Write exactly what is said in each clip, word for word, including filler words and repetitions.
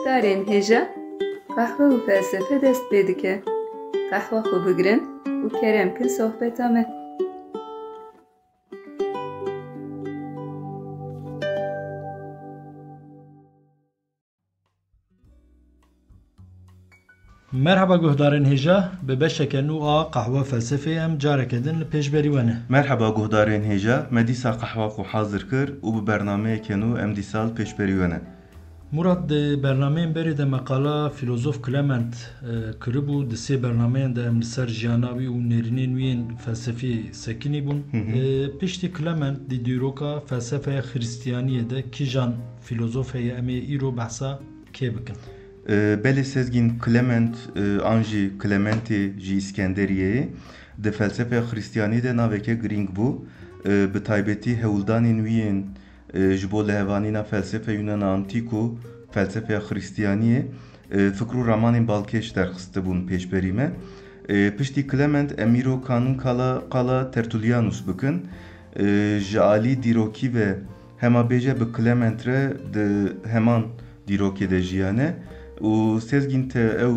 Darên hêja, qehwe û felsefe dest pê dike. Qehwa xwe bigirin û kerem kin sohbeta me. Merhaba guhdarên hêja, bi beşeke nû a Qehwe Felsefeyê em careke din li pêşberî we ne. Merhaba guhdarên hêja, me dîsa qehwa xwe hazir kir û bi bernameyeke nû em dîsa li pêşberî we ne. Murat, di bernameyên berê de me qala filozof Clement, e, kiribû. Di sê bernameyan de em li ser jiyana wî û nêrînên wî yên felsefî sekinî bûn. Hı hı. E, piştî Clement di dîroka felsefeya Xristiyaniyê de kîjan filozof heye, em ê îro behsa kê bikin? E, belê Sezgîn, Clement, e, an jî Clementê ji Îskenderiyeyê di felsefeya Xristiyanî de naveke girîng bû. E, bi taybetî hewldanên wî yên, e, ji bo lihevanîna felsefeya Yunana Antîk û felsefeya Xristiyaniyê, e, fikr û ramanên balkêş derxistibûn pêşberî me. E, piştî Clement em îro kanin kala, qala Tertullianus bikin. E, ji alî dîrokî ve hema bêje bi Clement re di heman dîrokê de jiyane û Sezgîn te ew,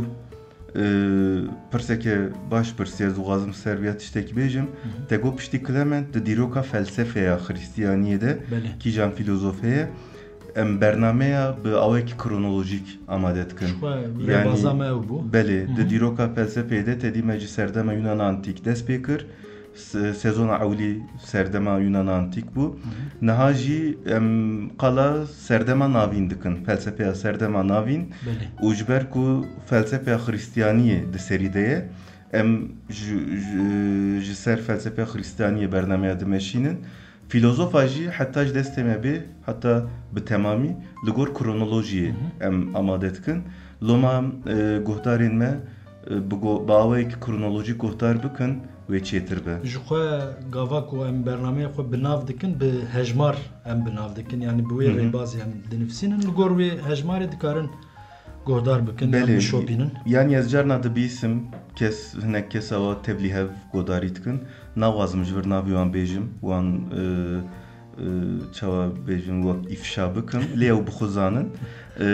e, pirseke baş pirsiye, ez dixwazim ser vêya tiştekî bêjim. Hı hı. Te got piştî Clement di dîroka felsefeya Xristiyaniyê de Belê. kîjan filozof heye? Em bernameya bi awayekî kronolojîk amade dikin. Ji xwe Yani, rêbaza me ew bû. belê, Hı di hı. dîroka felsefeyê de te dî me ji serdema Yunana Antîk dest pê kir. Se-, sezona ewlî serdema Yunana Antîk bû. Hı hı. Niha jî em qala serdema navîn dikin, felsefeya serdema navîn. Belê. Û ji ber ku felsefeya Xristiyaniyê di serî de ye, em ji, ji, ji ser felsefeya Xristiyaniyê bernameya dimeşînin. Filozofa jî heta ji destê me bê, heta bi temamî li gor kronolojiyê Hı hı. em amade dikin. Loma, e, guhdarên me, e, bi go-, bi awayekî kronolojîk guhdar bikin, wê çêtir be. Ji xwe gava ku em bernameyê xwe bi nav dikin, bi hejmar em bi nav dikin. Yani bi wê Hı hı. rêbazê em dinivîsînin. Li gor wê hejmarê dikarin guhdar bikin, yan Belê. bişopînin. Yani ez carna dibîsim, kes, hinek kesa wa tevlî hev godarî dikin. Naxwazim ji vir navê wan bêjim, wan, e, e, çawa bêjim, wek îfşa bikim. Lê ew bi xwe zanin. E,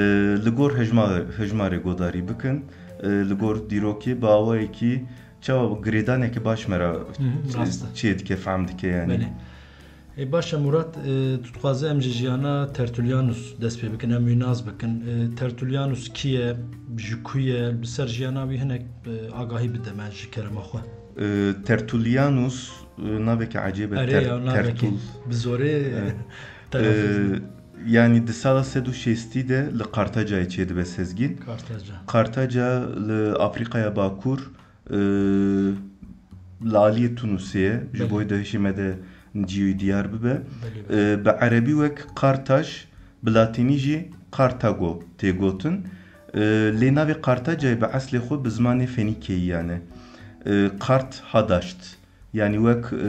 li gor hejmar-, hejmarê godarî bikin. E, li gor dîrokê bi awayekî çawa girêdaneke baş me re Hı hı, rast e. çê dike, fehm dike yani. Belê. E, baş e Murat, e, tu dixwaze em ji jiyana Tertullianus dest pê bikin, em wî nas bikin. E, Tertullianus kî ye, ji ku ye, bi ser jiyana wî hinek, e, agahî bide me ji kerema xwe. E, Tertullianus, e, naveke ecêb e, Erê Ter-, ya, navekî Tertul. bi zorê, e, E, telaffuz e, dibe. yani di sala sed û şêstî de li Kartacayê çêdibe Sezgîn. Kartaca. Kartaca li Afrîkaya Bakur, e, li aliyê Tunusê ye. Ji Belê. bo dihişê me de cî wî diyar bibe. Belê, belê. E, bi erebî wek Kartaj, bi latînî jî Kartago tê gotin. E, lê navê Kartacayê bi eslê xwe bi zimanê Fenîkeyî yani. E, Kart ha daşt. Yani wek, e,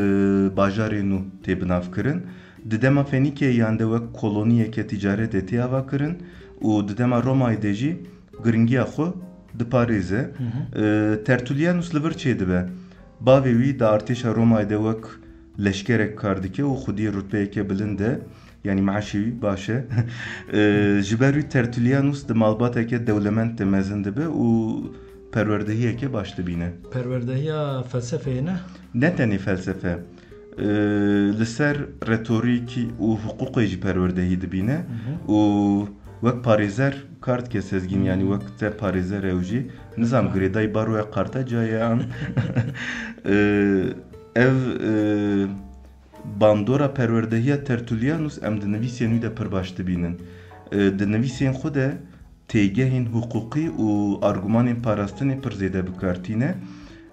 bajarê nû tê binavkirin. Di dema Fenîkeyan de wek koloniyeke ticaretê tê avakirin û di dema Romayê de jî giringiya xwe diparêze. Hı hı. E, Tertullianus li vir çêdibe. Bavê wî di artêşa Romayê de wek leşkerek kar dike û xwediyê rutbeyeke bilind e. Yani meaşê wî baş e. E, ji ber wî Tertullianus di malbateke dewlemend de mezin dibe û perwerdehiyeke baş dibîne. Perwerdehiya felsefeyê ne? Ne tenê felsefe. E, li ser retorîk û hiqûqê jî perwerdehî dibîne Hı hı. û wek parêzer kar dike Sezgîn, yani Hı. wek te parêzer ew jî. Nizam Hı. girêdayî baroya Kartacayê an. E, ev, e, bandora perwerdehiya Tertullianus em di nivîsên wî de pir baş dibînin. E, di nivîsên xwe de têgehên hiqûqî û argumanên parastinê pir zêde bi kar tîne.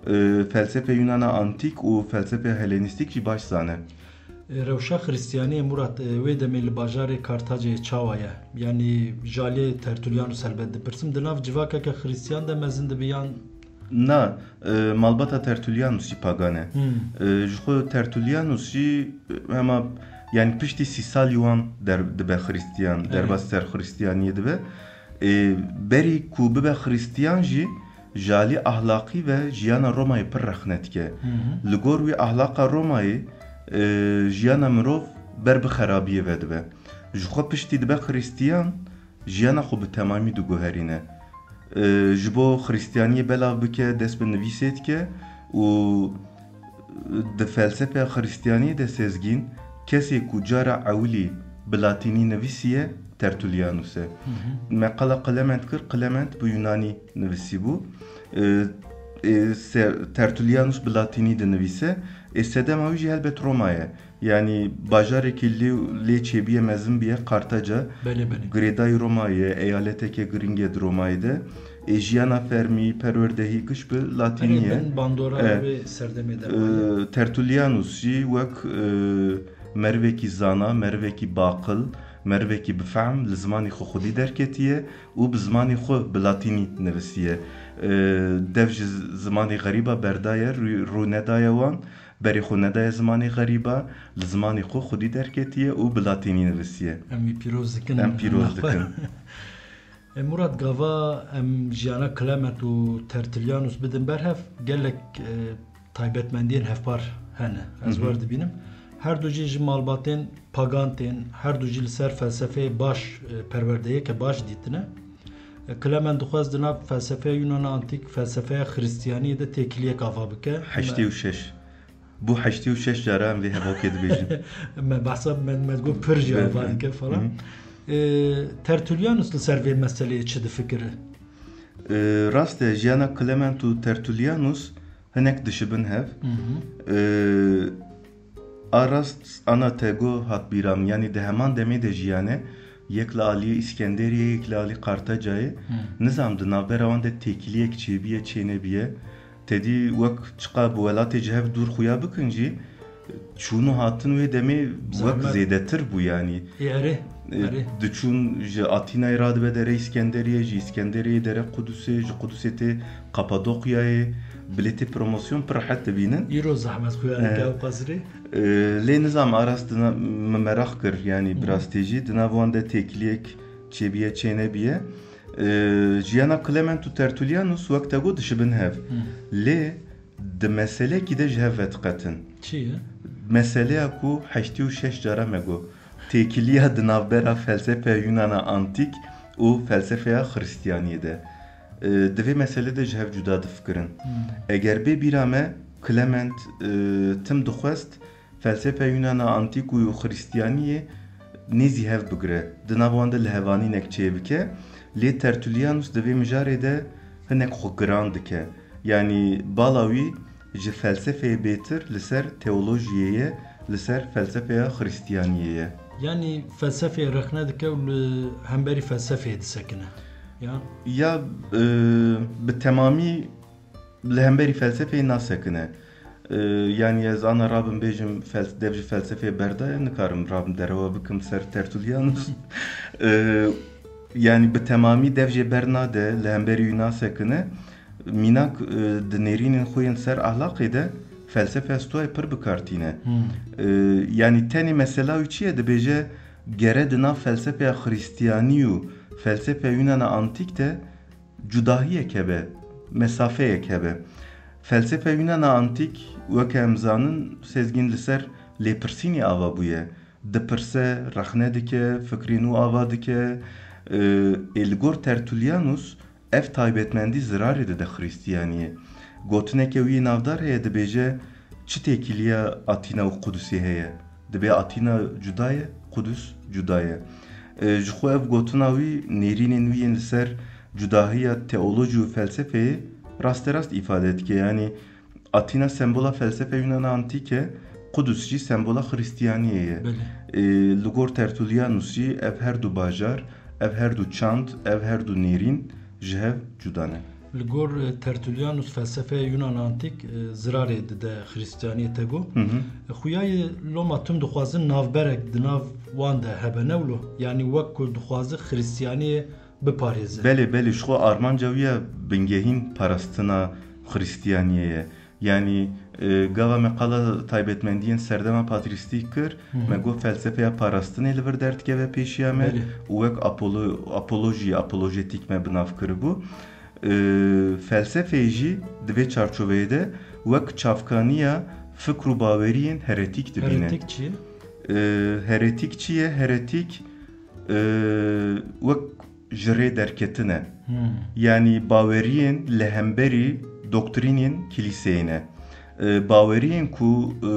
E, felsefe Yunana Antîk û felsefe Helenîstîk jî baş zane. E, rewşa Xristiyaniyê, Murat, e, wê demê li bajarê Kartacê çawa ye? Yanî ji aliyê Tertullianus helbet dipirsim, di nav civakeke Xristiyan de mezin dibe yan Na, e, malbata Tertullianus jî pagan e. Hmm. E, ji xwe Tertullianus jî, e, hema, yani piştî sî salî wan der-, dibe Xristiyan, Evet. derbas ser Xristiyaniyê dibe. E, berî ku bibe Xristiyan jî ji alî ahlaqî ve jiyana Romayê pir rexne dike. Hı hı. Li gor wî ahlaqa Romayê, e, jiyana mirov ber bi xerabiyê ve dibe. Ji xwe piştî dibe Xristiyan, jiyana xwe bi temamî diguherîne. E, ji bo Xristiyaniyê belav bike, dest bi nivîsê dike û di felsefeya Xristiyaniyê de Sezgîn, kesê ku cara ewilî bi latînî nivîsiye, Tertullianus e. Hı hı. Me qala Clement kir, Clement bi Yunanî nivîsîbû. E, e, se-, Tertullianus bi latînî dinivîse. Ê sedema wî jî helbet Roma ye. Yanî bajarekî lê, lê çêbûye, mezin bûye, Qartaca, Belê, belê. girêdayî Romayê ye, eyaleteke giring e di Romayê de. Ê jiyana fermî, perwerdehî giş bi latînî Erê, ye. bin bandora E, wê serdemê de e, maye. Tertullianus jî wek, e, merivekî zana, merivekî baqil, merivekî bi fehm li zimanê xwe xwedî derketiye û bi zimanê xwe bi latînî nivisiye. E, dev ji zimanê xerîba berdaye, rû, rû nedaye wan. Berê xwe nedaye zimanê xerîba, li zimanê xwe xwedî derketiye û bi latînî nivisiye. Em wî pîroz dikin. Em pîroz dikin. E, Murat, gava em jiyana Clement û Tertullianus bidin ber hev, gelek, e, taybetmendiyên hevpar hene. Ez Hı hı. wer dibînim. Her du jî ji malbatên pagan tên, her du jî li ser felsefeyê baş, e, perwerdeyeke baş dîtine. E, Clement dixwest di nav felsefeya Yunana Antîk, felsefeya Xristiyaniyê de têkiliyek ava bike. Heştê û şeş. Bû heştê û şeş cara em vê hevokê dibêjin. Me behsa me, me digot pir jî Be-, ava dike falan. Hı hı. E, Tertullianus li ser vê meseleyê çi difikire? E, rast e, jiyana Clement û Tertullianus hinek dişibin hev. Hı hı. E, a rast ana te got hat bîra min, yanî di heman demê de jiyane, yek li aliyê Îskenderiyê, yek li alî Qartacayê. Hı. Nizam di navbera wan de têkiliyek çêbûye, çênebûye. Te dî wek çiqa bi welatê ji hev dûr xuya bikin jî, çûn û hatin wê demê wek Zehmet. zêdetir bû yanî. Ê, erê, E, erê. diçûn ji Atînayê radibe derê Îskenderiyê, ji Îskenderiyê derê Qudusê, ji Qudusê tê Kapadokyayê, bilêtê promosyon pir rehet dibînin. Îro zehmet xuya E, dike ew qasirê. E, lê nizam arast dina, me meraq kir, yanî Hı. bi rastî jî di nav wan de têkiliyek çêbûye, çênebûye. E, jiyana Clement û Tertullianus wek te got dişibin hev. Hı. Lê di meselekî de ji hev vediqetin. Çi ye? Meseleya ku heştê û şeş cara me got. Têkiliya di navbera felsefeya Yunana Antîk û felsefeya Xristiyaniyê de. E, di vê meselê de ji hev cuda difikirin. Hmm. Eger bê bîra me, Clement, e, tim dixwest felsefeya Yunana Antîk û Xristiyaniyê nêzî hev bigire, di nav wan de lihevanînek çêbike, lê Tertullianus di vê mijarê de hinek xwe giran dike. Yanî bala wî ji felsefeyê bêtir li ser teolojiyê ye, li ser felsefeya Xristiyaniyê ye. Yanî felsefeyê rexne dike û li hemberî felsefeyê disekine. Ya? Ya, e, bi temamî li hemberî felsefeyê nasekine. E, yanî ez ana rabim bêjim fels-, dev ji felsefeyê berdaye, nikarim rabim derewa bikim ser Tertullianus. E, yanî bi temamî dev jê bernade, li hemberî wî nasekine. Mînak, e, di nêrînên xwe yên ser ahlaqê de felsefeya stoayê pir bi kar tîne. Hmm. E, yanî tenê mesela wî çi ye? Dibêje gere di nav felsefeya Xristiyanî û felsefeya Yunana Antîk de cudahiyek hebe, mesafeyek hebe. Felsefe Yunana Antîk, weke em zanin, Sezgîn li ser lêpirsînê ava bûye. Dipirse, rexne dike, fikrê nû ava dike. Ê, ê li gor Tertullianus ev taybetmendî zirarê dide Xristiyaniyê. Gotineke wî yê navdar heye, dibêje, çi têkiliya Atîna û Qudusê heye? Dibê Atîna cuda ye, Qudus cuda ye. E, ji xwe ev gotina wî nêrînên wî yên li ser cudahiya teolojî û felsefeyê rasterast îfade dike. Yanî Atîna sembola felsefeya Yunana Antîk e, Qudus jî sembola Xristiyaniyê ye. Belê. E, li gor Tertullianus jî ev her du bajar, ev her du çand, ev her du nêrîn ji hev cuda ne. Li gor, e, Tertullianus felsefeya Yunana Antîk, e, zirarê dide Xristiyaniyê, te got. Hı hı. E, xuya ye loma tim dixwazin navberek di nav wan de hebe, ne wilo? Yanî wek ku dixwaze Xristiyaniyê biparêze. Belê, belê, ji xwe armanca wî ya bingehîn parastina Xristiyaniyê ye. Yanî, e, gava me qala taybetmendiyên serdema patrîstî kir, Hı hı. me got felsefeya parastinê li vir derdikeve pêşiya me Belê. û wek apolo-, apolojî, apolojetîk me bi nav kiribû. E, felsefeyê jî di vê çarçoveyê de wek çavkaniya fikr û baweriyên heretîk dibîne. Heretîk çi ye? E, heretîk çi ye? Heretîk, e, wek ji rê derketine. Yanî baweriyên li hemberî doktrînên kilîseyê ne. E, baweriyên ku, e,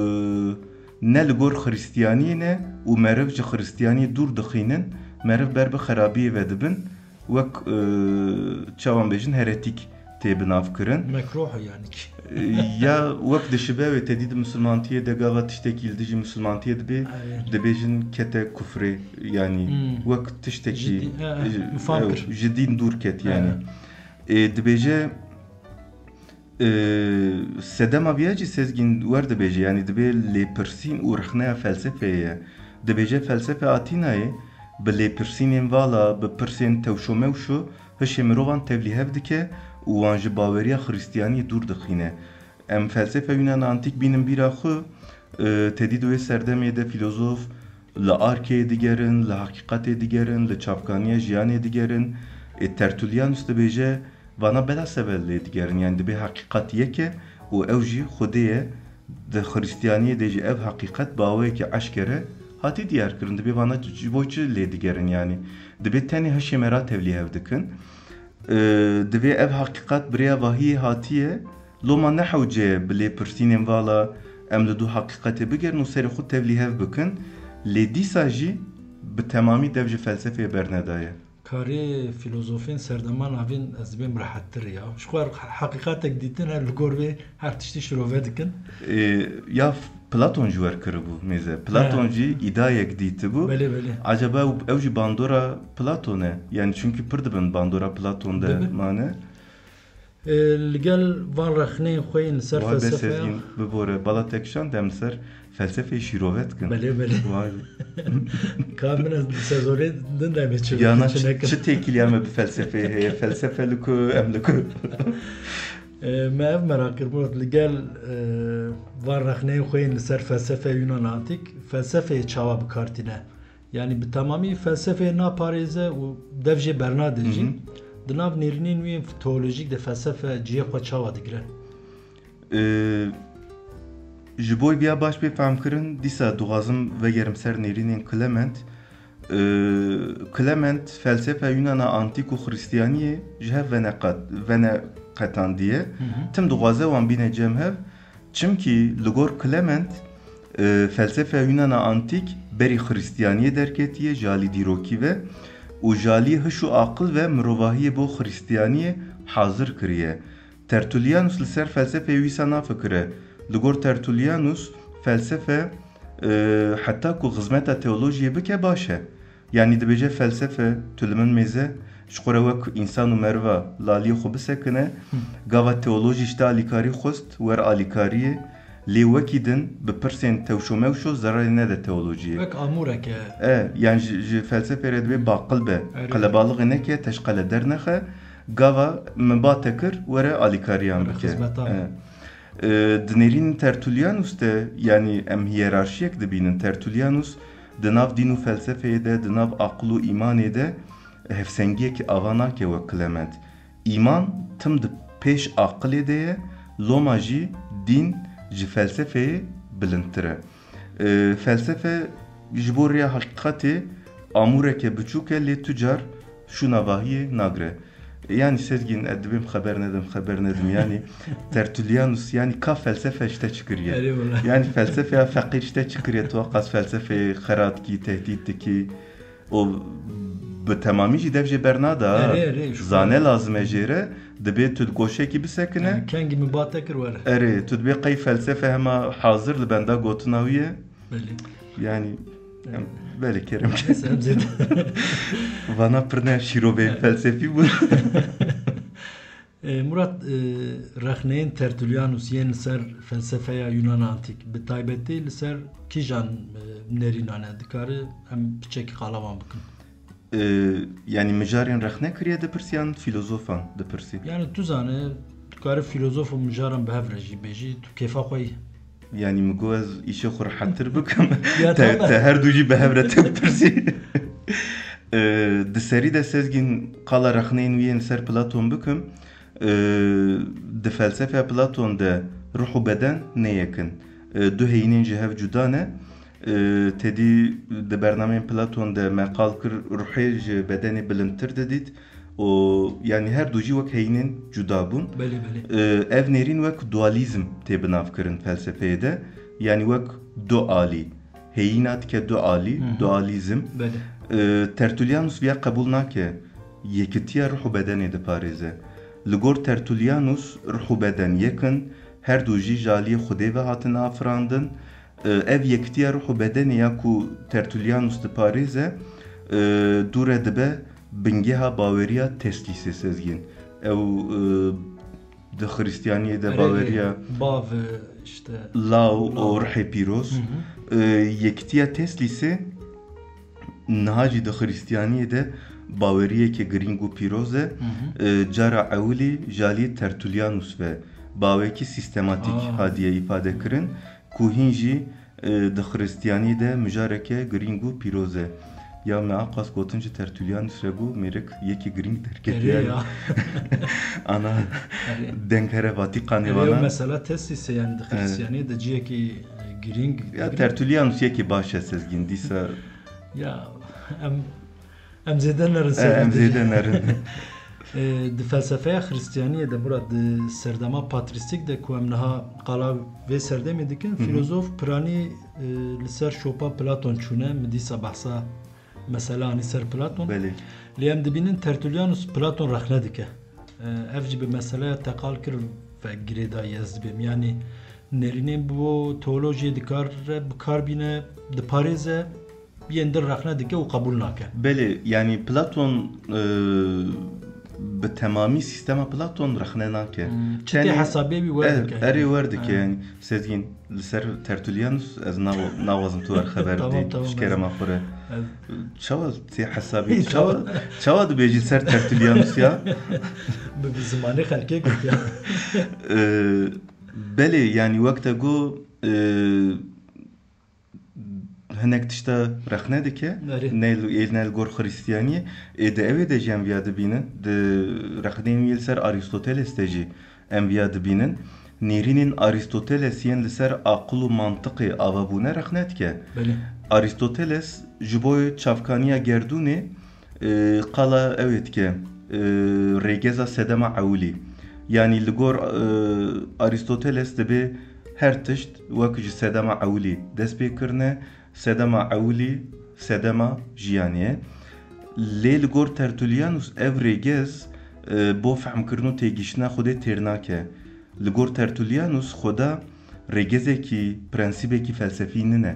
ne li gor Xiristiyaniyê ne û meriv ji Xiristiyaniyê dûr dixînin, meriv ber bi xerabiyê ve dibin, wek, e, çawan bêjin, heretîk tê binavkirin. Mekruh e yanî ki. E, ya wek dişibe wê tedî di misilmantiyê de gava tiştekî li dijî misilmantiyê dibê, Aynen. dibêjin kete kufrê, yanî Hmm. wek tiştekî, Ji dî-, he, he, e, mifam ew, kir. ji dîn dûr ket, He. yanî. E, dibêje, e, sedema viya jî Sezgîn wer dibêje, yanî dibê lêpirsîn û rexneya felsefeyê ye. Dibêje felsefe Atînayê bi lêpirsînên vala, bi pirsên tewşomewşo hişê mirovan tevlîhev dike û wan ji baweriya Xiristiyaniyê dûr dixîne. Em felsefe Yûnana Antîk bînin bîra xwe, e, tedî di wê serdemê de fîlozof li arkeyê digerin, li heqîqetê digerin, li çavkaniya jiyanê digerin. Ê Tertullianus dibêje, vana bela seve lê digerin, yanî dibê heqîqet yek e û ew jî Xwedê ye. Di Xiristiyaniyê de jî ev heqîqet bi awayekî eşkere hatî diyarkirin. Dibê vana ji bo çi lê digerin, yanî? Dibê tenê hişê me ra tevlîhev dikin. E, divê ev heqîqet bi rêya vahiyê hatiye, loma ne hewce ye bi lêpirsînên vala em li dû heqîqetê bigerin û serê xwe tevlîhev bikin, lê dîsa jî bi temamî dev ji felsefeyê bernedaye. Karê fîlozofên serdema navîn ez dibêm rehettir ya. Ji xwe heqîqetek dîtin her li gor vê her tiştî şirove dikin. E, ya Platon ji wer kiribû mêze. Platon He. jî îdayek dîtibû. Belê, belê. Acaba ew, ew jî bandora Platon e? Yani çünkü pir dibin bandora Platon de Dibin. mane. E, li gel van rexneyên xwe yên li ser Vay be felsefe. Sezgîn, bibore. Bala te kişand em li ser felsefeyê şîrove dikin. Belê, belê. Vay. Ka min ez di sezonê din de me çi Ya na çi, nekin. çi têkiliya me bi felsefeyê heye? Felsefe li ku, em li ku? E, me ev merak kir, Murat, li gel, e, van rexneyên xwe yên li ser felsefe Yunan Antîk, felsefeyê çawa bi kar tîne? Yanî bi temamî felsefeyê naparêze û dev jê bernade jî, Hı hı. di nav nêrînên wî yên teolojîk de felsefe cihê xwe çawa digire? E, ji bo viya baş bê fehmkirin, dîsa dixwazim vegerim ser nêrînên Clement. Ee, Clement felsefe Yunana antîk û Xristiyaniyê ji hev veneqet-, veneqetandiye. Hı hı. Tim dixwaze wan bîne cem hev, çimkî li gor Clement, e, felsefe Yunana antîk berî Xristiyaniyê derketiye, ji alî dîrokî ve û ji alî hiş û aqil ve mirovahiyê bo Xristiyaniyê hazir kiriye. Tertullianus li ser felsefeyê wîsa nafikire. Li gor Tertullianus felsefe, e, heta ku xizmeta teolojiyê bike baş e. Yanî dibêje felsefe, tu li min mêze, ji xwe re wek însan û meriva li aliyê xwe bisekine, Hı. gava teolojî ji te alîkarî xwest, wer alîkariyê, lê wekî din bi pirsên tewşomewşo zerarê nede teolojiyê. Wek amûrek e. E, yan ji, ji felsefê re dibê baqil be. Erê. Qelebalixê neke, te ji qele dernexe, gava min ba te kir, were alîkariyan Were bike. xizmeta E. min. E, di nêrîn Tertullianus de, yanî em hiyerarşiyek dibînin. Tertullianus di nav dîn û felsefeyê de, di nav aqil û îmanê de hevsengiyekî ava nake wek Clement. Îman tim di pêş aqilê de ye, loma jî dîn ji felsefeyê bilindtir e. E, felsefe ji bo rêya heqîqetê amûreke biçûk e, lê tu car şûna vahiyê nagire. Yanî Sezgîn, ez dibêm xeber nedim, xeber nedim. Yanî Tertullianus, yanî ka felsefe ji te çi kiriye? Erê wela. Yanî felsefeya feqîr ji te çi kiriye? Tu qas felsefeyê xera dikî, tehdît dikî. O bi temamî jî dev jê bernada. Erê, erê, ji Zane xwe. lazim e jê re. Dibê tu di goşekî bisekine. Yani kengî min ba te kir were. Erê, tu dibê qey felsefe hema hazir li benda gotina wî ye. Belê. Yani, Evet. em, belê kerem. Neyse, em zêde. Vana pir ne şîroveyên Evet. felsefî bûn. E, Murat, e, rexneyên Tertullianus yên li ser felsefeya Yunan Antîk, bi taybetî li ser kîjan, e, nerînan e? Dikare em piçekî qala wan bikin? E, yanî mijarên rexne kiriye dipirsî yan fîlozofan dipirsî? Yani tu zane, dikare fîlozof û mijaran bi hev re jî bêjî, tu kêfa xwe yî. Yanî min got ez îşê xwe rehettir bikim. Ya Te, tamam. te her du jî bi hev re te bipirsî. E, di serî de Sezgîn qala rexneyên wî yên li ser Platon bikim. E, di felsefeya Platon de ruh û beden ne yek in. E, du heyînên ji hev cuda ne. E, tedî di bernameyên Platon de me qal kir, ruhê ji bedenê bilindtir didît û, yanî, her du jî wek heyînên cuda bûn. Belê, belê. E, ev nêrîn wek dualîzm tê binavkirin felsefeyê de, yanî wek du alî. Heyîna dike du alî, Hı hı. dualîzm. Belê. E, Tertullianus viya qebûl nake, yekitiya ruh û bedenê diparêze. Li gor Tertullianus ruh û beden yek in, her du jî ji aliyê Xwedê ve hatin afirandin. E, ev yekitiya ruh û bedenê ya ku Tertullianus diparêze, e, dû re dibe bingeha baweriya Teslîsê, Sezgîn. Ew, e, di Xristiyaniyê de Erê, baweriya erê. Bav, işte, law û Law. Ruhê pîroz. Hı hı. E, yekitiya Teslîsê niha jî di Xristiyaniyê de baweriyeke girîng û pîroz e. Hı hı. E, cara ewilî ji aliyê Tertullianus ve bawekî sîstematîk Aa. hatiye îfade kirin, ku hîn jî, e, di Xristiyanî de mijareke girîng û pîroz e. Ya me aqas gotin ji Tertullianus re bû, mêrik yekî girîng derketiye. Erê ya. Ana Erê. deng here Vatîkanê Erê, vana. Mesela Teslîsê, yani, di Evet. Xristiyanî de ciyekî, e, girîng, Ya girîng. Tertullianus yekî baş e, Sezgîn, dîsa Ya, em, em zêde nerin E, ser em vê zêde tiştê. nerin. E, di felsefeya Xristiyaniyê de, bira di serdema patrîstîk de ku em niha qala vê serdemê dikin, Hı hı. filozof piranî, e, li ser şopa Platon çûne, min dîsa behsa mesela anî ser Platon. Belê. Lê em dibînin Tertullianus Platon rexne dike. E, ev jî bi meseleya te qal kir ve girêdayî ez dibêm. Yanî nêrînên bo teolojiyê dikare bi kar bîne, diparêze, yên din rexne dike û qebûl nake. Belê, yanî Platon, e, bi temamî sîstema Platon rexne nake. Hmm, çi Tenê tê hesabê wî wer e, dike. Erê wer dike, Ha. yanî Sezgîn, li ser Tertullianus ez nawa-, nawazim tu wer xeber Tamam, dî, tamam, ji ez kerema xwe re. ez Çawa tê hesabê? Çawa, Tamam. çawa dibêjî ser Tertullianus ya? Bi, bi zimanê xelkê gotiya. E, belê, yanî wek te got, e, hinek tişta rexne dike, Erê. ne li, ê ne li gor Xristiyaniyê, ê di ewê de jî em viya dibînin, di rexneyên wî li ser Aristoteles de jî em viya dibînin. Nêrînên Aristoteles yên li ser aqil û mantiqê ava bûne rexne dike. Belê. Aristoteles ji bo çavkaniya gerdûnê, e, qala ew ê dike, e, rêgeza sedema ewilî. Yanî li gor, e, Aristoteles dibê her tişt wek ji sedema ewilî dest pê kirine, sedema ewilî sedema jiyanê ye. Lê li gor Tertullianus ev rêgez, e, bo fehmkirin û têgihiştina Xwedê têr nake. Li gor Tertullianus Xweda rêgezekî, prensîbekî felsefî nine.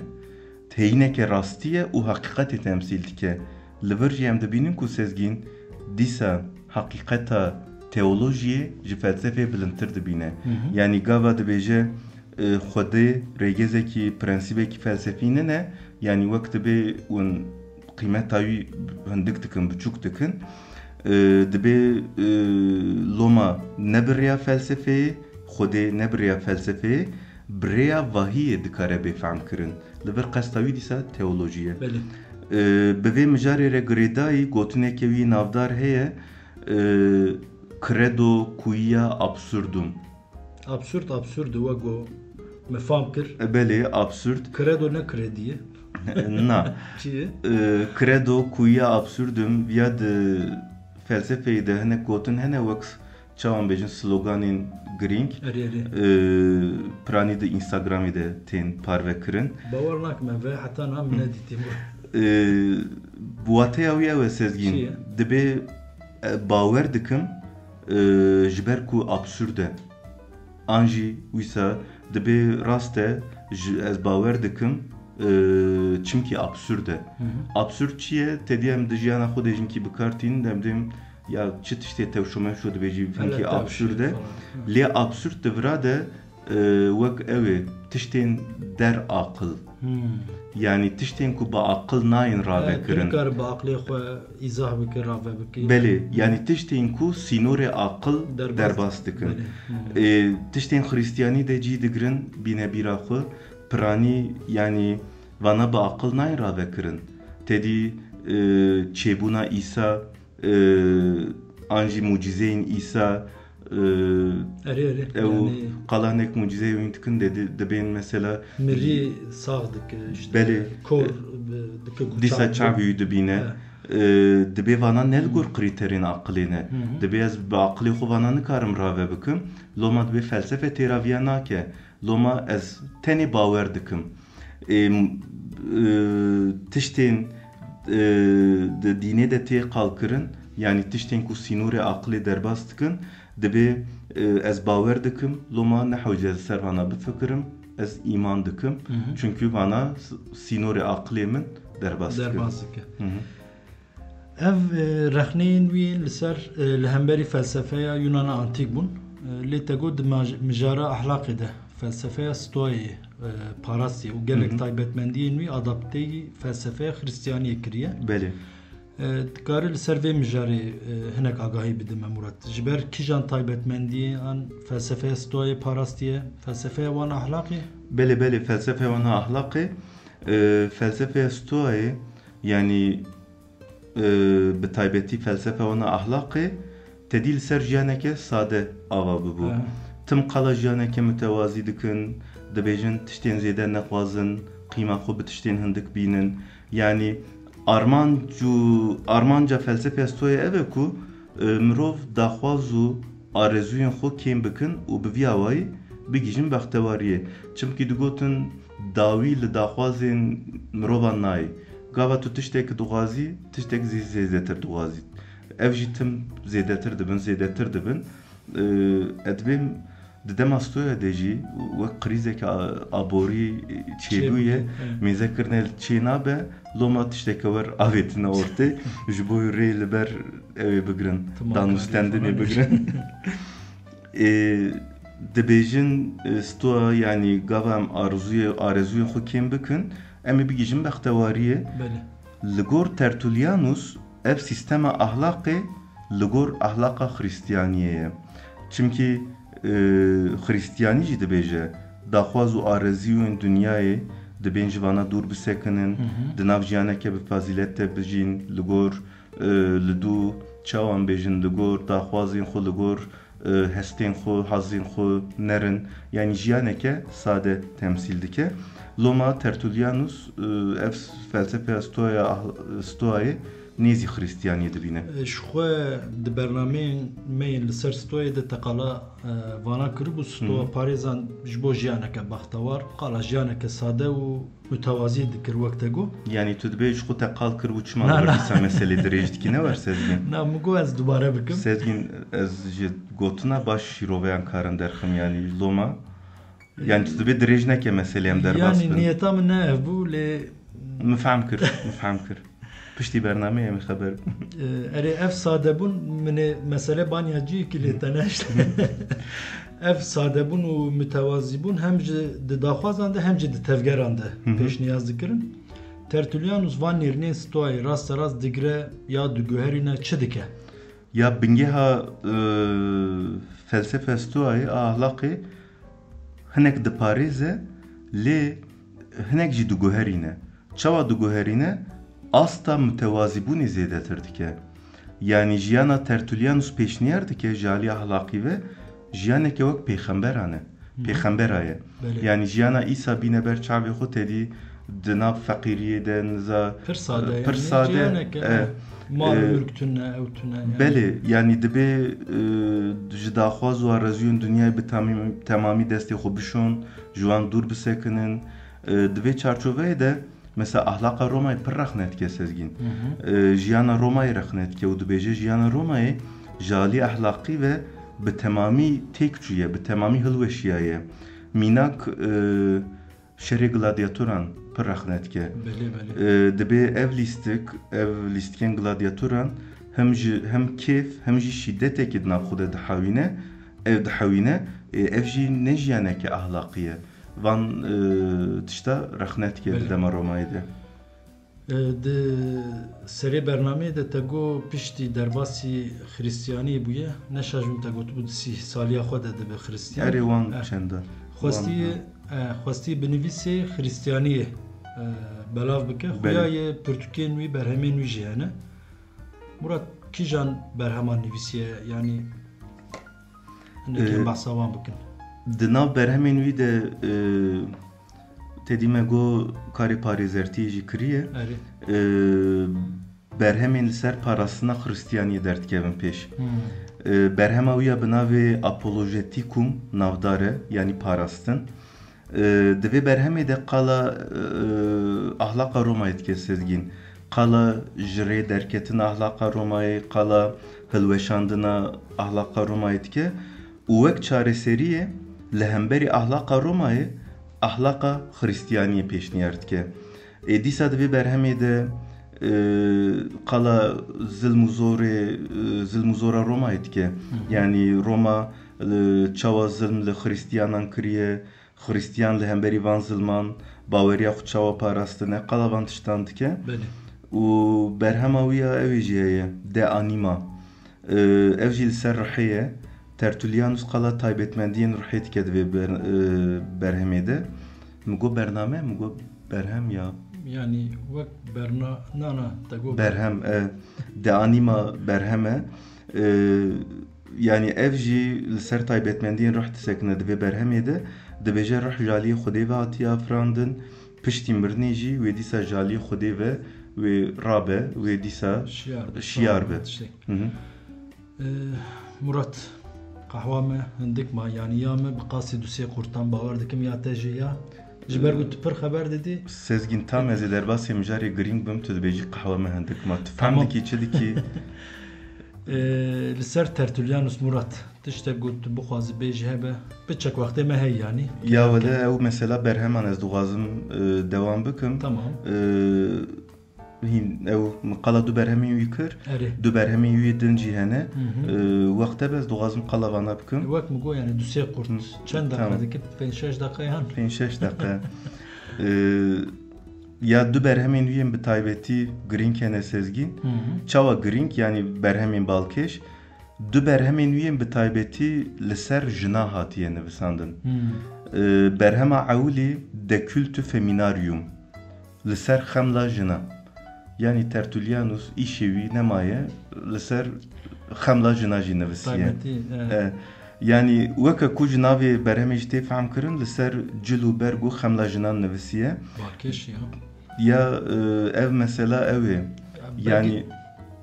Heyîneke rastî ye û heqîqetê temsîl dike. Li vir jî em dibînin ku Sezgîn dîsa heqîqeta teolojiyê ji felsefê bilindtir dibîne. Hı hı. Yanî gava dibêje, e, Xwedê rêgezekî, prensîbekî felsefî nine, yanî wek dibê hûn qîmeta wî hindik dikin, biçûk dikin. E, dibê, e, loma ne bi rêya felsefeyê, Xwedê ne bi rêya felsefeyê, bi rêya vahiyê dikare bê fehmkirin. Li vir qesta wî dîsa teolojî ye. Belê. E, bi vê mijarê re girêdayî gotineke wî navdar heye, e, credo quia absurdum. Absurd, absurd, we got, me fam kir. E, belê, absurd. Credo ne krediye. Na. Çi ye? E, credo quia absurdum, viya di felsefeyê de hinek gotin hene, wek çawan bêjin sloganên girîng. Erê, erê. E, piranî di Instagramê de tên parve kirin. Bawer nakim, em vê heta niha min nedîtî. E, wateya wî ew e, Sezgîn. Çi ye? Dibê, e, bawer dikim, e, ji ber ku absurd e. An jî wisa dibê rast e, ji, ez bawer dikim, e, çimkî absurd e. Hı hı. Absurd çi ye? Tedî em di jiyana xwe de jinkî bi kar tînin, em dêm ya çi tiştê tewşo mewşo dibêjî, Hele hinkî tewşî absurd e. falan. Hı. Lê absurd di vira de, e, wek ew ê tiştên der aqil. Hmm. Yanî tiştên ku bi aqil nayên rave Evet, tu kirin. nikare bi aqilê xwe îzah bike, rave bike. Belê, Hmm. yanî tiştên ku sînorê aqil Derbas. derbas dikin. Belê. Hmm. Ê, tiştên Xristiyanî de cî digirin bîne bîra xwe, piranî, yanî vana bi aqil nayên rave kirin. Tedî, e, çêbûna Îsa, e, an jî mucîzeyên Îsa, e, e, Erê, erê. Ew Yani qala hinek mucîzeyê wî dikin de di-, dibên mesela Mirî sax dike, işte, Belê. kor, e, dike ku Dîsa çav çavî wî dibîne. He. E, dibê vana ne li gor krîterên aqilê ne. Hı hı. Dibê ez bi aqilê xwe vana nikarim rave bikim. Loma dibê felsefe têraviya nake. Loma ez tenê bawer dikim. Ê, m-, e, tiştên, e, di dînê de tê qalkirin, yanî tiştên ku sînorê aqilê derbas dikin, dibê, e, ez bawer dikim, loma ne hewce ez li ser vana bifikirim, ez îman dikim. Hı hı. Çunkî vana s-, sînorê aqilê min derbas dikin. Derbas dike. Hı hı. Ev, e, rexneyên wî li ser, e, li hemberî felsefeya Yunana Antîk bûn. E, lê te got di maj-, mijara ehlaqê de felsefeya Stoayê, e, parastiye û gelek Hı hı. taybetmendiyên wî adapteyî felsefeya Xristiyaniyê kiriye. Belê. E, dikare li ser vê mijarê, e, hinek agahî bide me, Murat? Ji ber kîjan taybetmendiyan felsefeya Stoayê parastiye? Felsefeya wan a ehlaqê? Belê, belê, felsefeya wan a ehlaqê. E, felsefeya Stoayê, yanî e, bi taybetî felsefe wana ahlaqê, tedî li ser jiyaneke sade ava bibû. Aha. Tim qala jiyaneke mutewazî dikin, dibêjin tiştên zêde nexwazin, qîma xwe bi tiştên hindik bînin. Yanî armanc û, armanca felsefeya Stoyê ev e ku, e, mirov daxwaz û arezûyên xwe kêm bikin û bi vî awayî bigihîjin bextewariyê. Çimkî digotin, dawî li daxwazên mirovan nayê. Gava tu tiştek dixwazî, tiştek zî zêdetir dixwazî. Ev jî tim zêdetir dibin, zêdetir dibin. Ee, ez dibêm di dema Stoya de jî wek krîzeke a-, aborî çêbûye, Çêbûye, evet. Mêzekirine çê nabe, loma tişteke wer avêtine ortê, ji bo rê li ber ew ê bigirin, Timarkarî danûstendinê falan. bigirin. Ê, dibêjin, e, Stoa, yanî gava em arzûyê, arezûyên xwe kêm bikin, em ê bigihîjin bextewariyê. Belê. Li gor Tertullianus, ev sîstema ahlaqê li gor ahlaqa Xristiyaniyê ye. Çimkî, e, Xristiyanî jî dibêje, daxwaz û arezûyên dinyayê dibên ji vana dûr bisekinin, Hı hı. di nav jiyaneke bi fazîlet de bijîn, li gor, e, li dû çawan bêjin, li gor daxwazên xwe, li gor e, hestên xwe, hazên xwe nerin, yanî jiyaneke sade temsîl dike. Loma Tertullianus, e, ev felsefeya Stoya, ah-, Stoayê nêzî Xristiyaniyê dibîne. E, ji xwe di bernameyên me yên li ser Stoyê de te qala, e, vana kiribû, Stoa Hı hı. parêzan ji bo jiyaneke bextewar, qala jiyaneke sade û mutewazî dikir wek te got. Yanî tu dibê ji xwe te qal kir û çima Na, li ber na. dîsa meselê dirêj dikî, ne wer Sezgîn? Na, min got ez dubare bikim. Sezgîn, ez ji gotina baş şîroveyan karin derxim, yanî loma. Yanî tu dibê dirêj neke meselê em derbas Yanî bin. niyeta min ne ev bû, lê Min fehm kir, min fehm kir. Piştî bernameyê em ê xeber. Ee, erê, ev sadebûn, min ê mesele banya cî ki lê te neşt. Ev sadebûn û mutewazîbûn hem ji di daxwazan de hem jî di tevgeran de Hı hı. pêşniyaz dikirin. Tertullianus van nêrînên Stoayê rasterast digire ya diguherîne çi dike? Ya bingeha, e, felsefe Stoayê a ahlaqê hinek diparêze, lê hinek jî diguherîne. Çawa diguherîne? Asta mutewazîbûnê zêdetir dike. Yanî jiyana Tertullianus pêşniyar dike ji alî ahlaqî ve jiyaneke wek pêxemberan e. Hı hı. Pêxembera ye. Belê. Yanî jiyana Îsa bîne ber çavê xwe tedî di nav feqîriyê de niza Pir sade, pir yanî sade, jiyaneke e, mal û e, mülk tune, ew tune, yanî. Belê, yanî dibê, e, ji daxwaz û arezûyên dinyayê bi tamî-, temamî destê xwe bişon, ji wan dûr bisekinin. E, di vê çarçoveyê de, mesela, ahlaqa Romayê pir rexne dike Sezgîn. Hı hı. E, jiyana Romayê rexne dike û dibêje, jiyana Romayê ji alî ahlaqî ve bi temamî têk çûye, bi temamî hilweşiyaye. Mînak, e, şerê gladiatoran pir rexne dike. Belê, belê. E, dibê ev lîstik, ev lîstikên gladiatoran hem ji, hem kêf, hem jî şîdetekî di nav xwe de dihewîne, ev dihewîne, e, ev jî ne jiyaneke ahlaqî ye. Van, e, tişta rexne dike Belê. di dema Romayê de. E, di serê bernameyê de te got piştî derbasî Xristiyaniyê bûye, ne şaş bim te gotibû di sî saliya xwe de dibe Xristiyan. Erê wan Eh, çend e? Xwestî, Wan, ha. eh, xwestî bi nivîsê Xristiyaniyê, eh, belav bike. Belê. Xuya yê pirtûkên wî, berhemên wî jî hene. Murat, kîjan berheman nivîsiye? Yanî Hinekî em Ee, behsa wan bikin. Di nav berhemên wî de, e, tedî me got karê parêzertiyê jî kiriye. Erê. E, berhemên li ser parastina Xristiyaniyê derdikevin pêş. Hmm. E, berhema wî ya bi navê Apologeticum navdar e, yanî parastin. E, di vê berhemê de qala, e, ahlaqa Romayê dike Sezgîn. Qala ji rê derketina ahlaqa Romayê, qala hilweşandina ahlaqa Romayê dike û wek çareseriyê li hemberî ahlaqa Romayê ahlaqa Xristiyaniyê pêşniyar dike. Ê dîsa di vê berhemê de, e, qala zilm û zorê, e, zilm û zora Romayê dike. Hı hı. Yanî Roma, e, çawa zilm li Xristiyanan kiriye, Xristiyan li hemberî van zilman baweriya xwe çawa parastine, qala van tiştan dike. Belê. Û berhema wî ya ew ê jî heye, De Anima. Ee, ev jî li ser rihê ye. Tertullianus qala taybetmendiyên rihê dike di vê ber-, e, berhemê de. Min got bername, min got berhem ya. Yanî wek berna-, na, na, te got berhem. Berhem, e, De Anima berhem e. E, yanî ev jî li ser taybetmendiyên rih disekine di vê berhemê de. Dibêje rih ji aliyê Xwedê ve hatiye afirandin. Piştî mirinê jî wê dîsa ji aliyê Xwedê ve wê rabe, wê dîsa şiyar be. Şiyar be. Tamam, tiştek. Hı hı. Ee, Murat, qehwa me hindik ma, yanî ya me bi qasî du sê qurtan, bawer dikim ya te jî ya. Ji ber ku tu pir xeber didî. Sezgîn, tam ez ê derbasî mijarê girîng bim, tu dibêjî qehwa me hindik ma. Tu fehm Tamam. dikî, çi dikî? Ee, li ser Tertullianus, Murat, tiştek ku tu bixwazî bêjî hebe, piçek wextê me heye yanî. Ya wele ew mesela berheman ez dixwazim, e, dewam bikim. Tamam. E, Hîn ew min qala du berhemên wî kir. Erê. Du berhemên wî din jî hene. Hı hı. Ee, wext hebe ez dixwazim qala vana bikim. Wek min got, yanî du sê qurt. Hı. Çend deqa Tamam. dike? Pênc şeş deqa yan? Pênc şeş deqa. Ee, ya du berhemên wî yên bi taybetî girîng hene Sezgîn. Hı hı. Çawa girîng? Yanî berhemên balkêş. Du berhemên wî yên bi taybetî li ser jina hatiye nivisandin. Hmm. Ee, berhema ewilî De Cultu Feminarium. Li ser xemla jina. Yanî Tertullianus îşê wî nemaye, li ser xemla jina jî nivisiye. Taybetî, evet. E, yanî weke ku ji navê berhemê jî tê fehm kirin, li ser cil û berg û xemla jinan nivisiye. Balkêş ya. Ya, e, ev mesela ew ê. Ya, belkî Yanî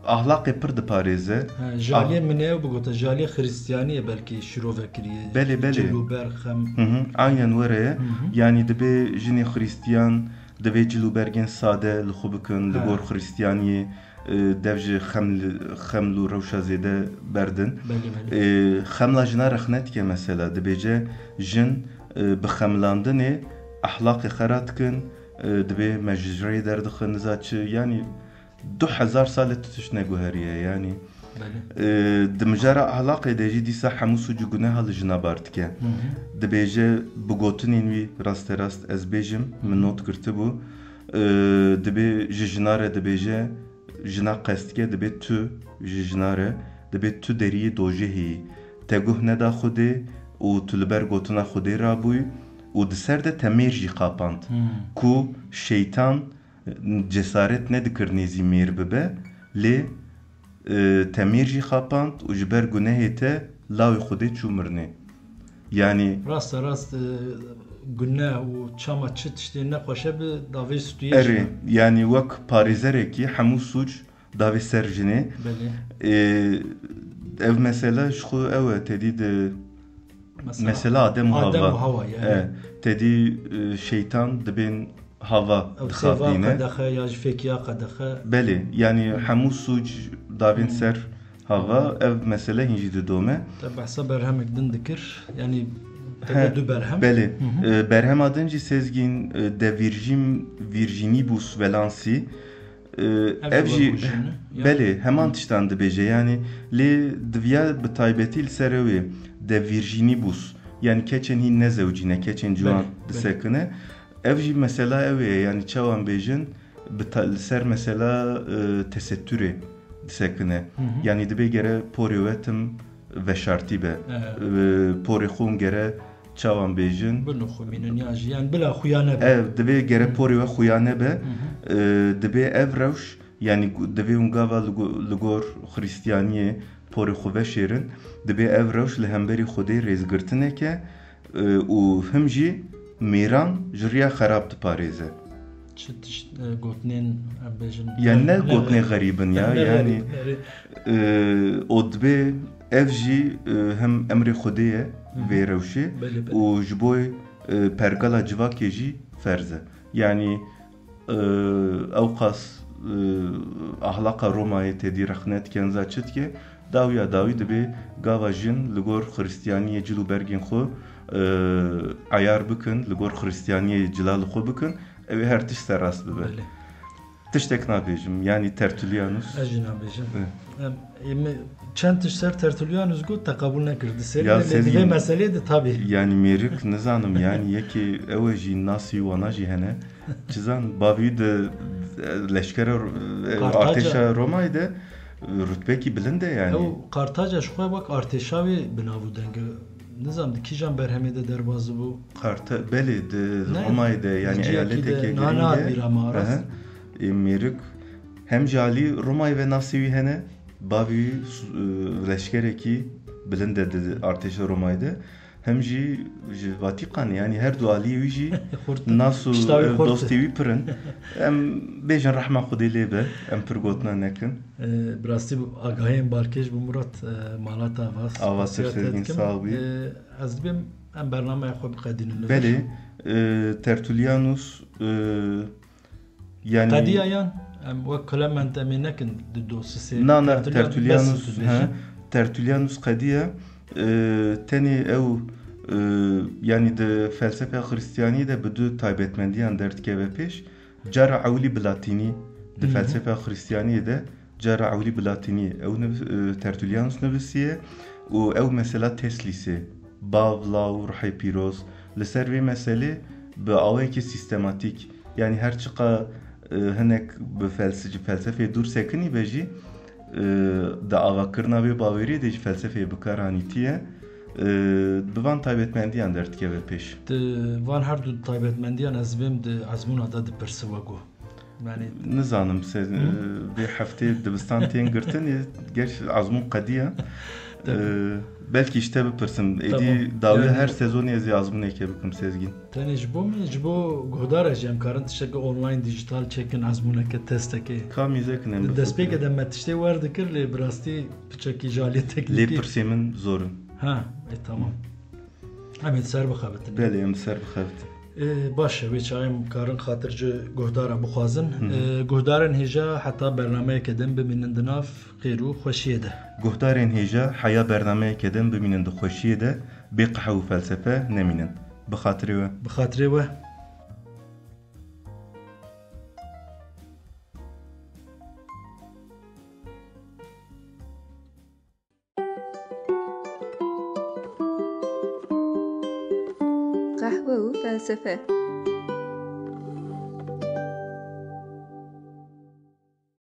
ahlaqê pir diparêze. He, ji aliyê Ah- min ê ew bigote, ji aliyê Xristiyaniyê belkî şirove kiriye. Belê, belê. Cil û berg, xem. Hı hı, aynen were ye. Hı hı. Yanî dibê jinê Xristiyan, divê cil û bergên sade li xwe bikin, li He. gor Xristiyaniyê, e, dev ji xeml-, xeml û rewşa zêde berdin. Belê, belê. E, xemla jina rexne dike mesela. Dibêje jin, e, bi xemlandinê ahlaqê xera dikin, e, dibê me ji rê derdixin, niza çi. Yanî du hezar sal e tu tişt neguheriye, yanî. Belê. E, di mijara ahlaqê de jî dîsa hemû sûc û guneha li jina bar dike. Hı hı. Dibêje bi gotinên wî rasterast ez bêjim, min not girtibû. E, dibê ji jina re dibêje, jina qest dike, dibê tu ji jina re, dibê tu deriyê dojehê yî. Te guh neda Xwedê û tu li ber gotina Xwedê rabûyî û di ser de te mêr jî qapand. Hı. Ku şeytan cesaret nedikir nêzî mêr bibe, lê, e, te mêr jî xapand û ji ber gunehê te lawê Xwedê çû mirinê. Yanî Raste rast, e, gune û çama çi tiştê nexweşe bi davê stûyê Erê, jî. yanî wek parêzerekî hemû sûc davê ser jinê. Belê. E, ev mesele ji xwe ew e, tedî di Mesela, Mesela Adem û Adem Hava. û Hawa, yani. E, tedî, e, şeytan dibên Hava Ew sêva dixapîne. qedexe ya ji fêkiya qedexe. Belê, yani hemû sûc davên Hmm. ser Hava, ev mesele hîn jî didome. Te behsa berhemek din dikir, yani He, tede du berhem. Belê. Hı hı. E, berhema din jî Sezgîn, e, De Virgin-, Virginibus Velansi, Ee, Ev ev jî jî wek jin e, ya. Belê, heman Hı. tiştan dibêje. Yanî, lê diviya bi taybetî li ser ew ê De Virginibus, yanî keçên hîn nezewcîne, keçên ciwan Belê, belê. disekine. Ev jî mesela ew ê, yanî çawan bêjin, bi ta-, li ser mesela, e, tesettürê disekine. Hı hı. Yanî dibê gere porê we tim veşartî be. Ehe. E, porê xwe hûn gere çawan bêjin. Bila xwe mînin ya jî, yani bila xuya nebe. Ev, divê gere Hı. porê we xuya nebe. Hı hı. E, dibê ev rewş Yanî gu- divê hûn gava li go- li gor Xristiyaniyê porê xwe veşêrin, dibê ev rewş li hemberî Xwedê rêzgirtineke e, û him jî mêran ji riya xerab diparêze. Çi tişt e, gotinên em bêjin? Yani ne gotinê xerîb in ya, yani e, o dibê ev jî e, hem emrê Xwedê ye vê rewşê û ji bo e, pergala civakê jî ferz e. Yani e, ewqas e, ahlaqa Romayê têdî rexne dike, niza çi dike, dawiya dawî dibê gava jin li gor Xristiyaniyê cil û bergên xwe e, eyar bikin, li gor Xristiyaniyê cila li xwe bikin, ew ê her tişt serrast bibe. Belê. Tiştek nabêjim, yanî Tertullianus. Ez jî nabêjim. Em, ê me çend tişt ser Tertullianus got, te qebûl nekir. Di serî Ya de lê di vê Sezgîn, meseleyê de tabî. Yani mêrik nizanim, yani yekê ew e jî nasî wana jî hene. Çizan bavî di e, leşkere e, Kartaca. Artêşa Romayê de e, rutbekî bilind e yani. Ew Kartaca ji xwe wek artêşa wê bi nav û deng e. Nizam di kîjan berhemê de derbas bû? Karte, belê, di Ne, Romayê de, yani di ciyekî de, eyaleteke na, girîng na, e. Bîra me rast. Aha. E, mêrik hem ji alî Romayê ve nasê wî hene, bavî wî su- e, leşkerekî bilind e di artêşa Romayê de, hem jî ji Vatikanê, yani her du aliyê wî jî Xurt. Nas û Pişta wî ev xurt. Dostê wî pir in. Em bêjin rehma Xwedê lê be, em pir gotina nekin. E, bi rastî agahiyên balkêş bû Murat, e, mala te ava. Ava Spasiya te Sezgîn, dikim. Sağ ol. E, ez dibêm em bernameya xwe biqedînin li vir. Belê, e, Tertullianus, e, yani Qediya yan, em wek Clement em ê nekin di dosisê. Na, na, Tertullian Tertullianus, bes tu he, bêjî. Tertullianus qediya, e, tenê ew, e, yani di felsefa Xristiyaniyê de bi du taybetmendiyan derdikeve pêş. Cara ewilî bi latînî di Hı hı. Felsefa Xristiyaniyê de cara ewilî bi latînî ew niv- e, Tertullianus nivisiye û ew mesela Teslîsê, Bav, Law, Ruhê Pîroz, li ser vê meselê bi awayekî sîstematîk, yani her çiqa e, hinek bi felse- ji felsefê dûr sekinî be jî, e, di avakirina vê baweriyê de jî felsefeyê bi kar anîtiye, e, bi van taybetmendiyan derdikeve pêş. Di van her du taybetmendiyan ez vêm di ezmûna de dipirse we got. Yani Nizanim se, e, Hı. Vê heftê dibistan tên girtin, ê geş ezmûn qediya. Tabii. E, belkî ji te bipirsim. Êdî Tamam. Dawiya Yani her sezonê ez ê ezmûneke bikim, Sezgîn. Tenê ji bo min, ji bo guhdara jî em karin tiştekî online, dijital çekin, ezmûneke, testekê. Ka mîzekin em Di destpêkê bifîkirin. De me tiştê wer dikir, lê bi rastî piçekî ji aliyê Lê teknîkî. Pirsê min zor in. Ha, e, tamam. Em ê ser bixebitin. Belê, em ser bixebitin. E, baş e, wê çaxê em karin xatir ji guhdara bixwazin. Hı hı. E, guhdarên hêja heta bernameyeke din bimînin di nav xêr û xweşiyê de. Guhdarên hêja heya bernameyeke din bimînin di xweşiyê de, bê qehwe û felsefe nemînin. Bi xatirê we. Bi xatirê we. Qehwe û felsefe.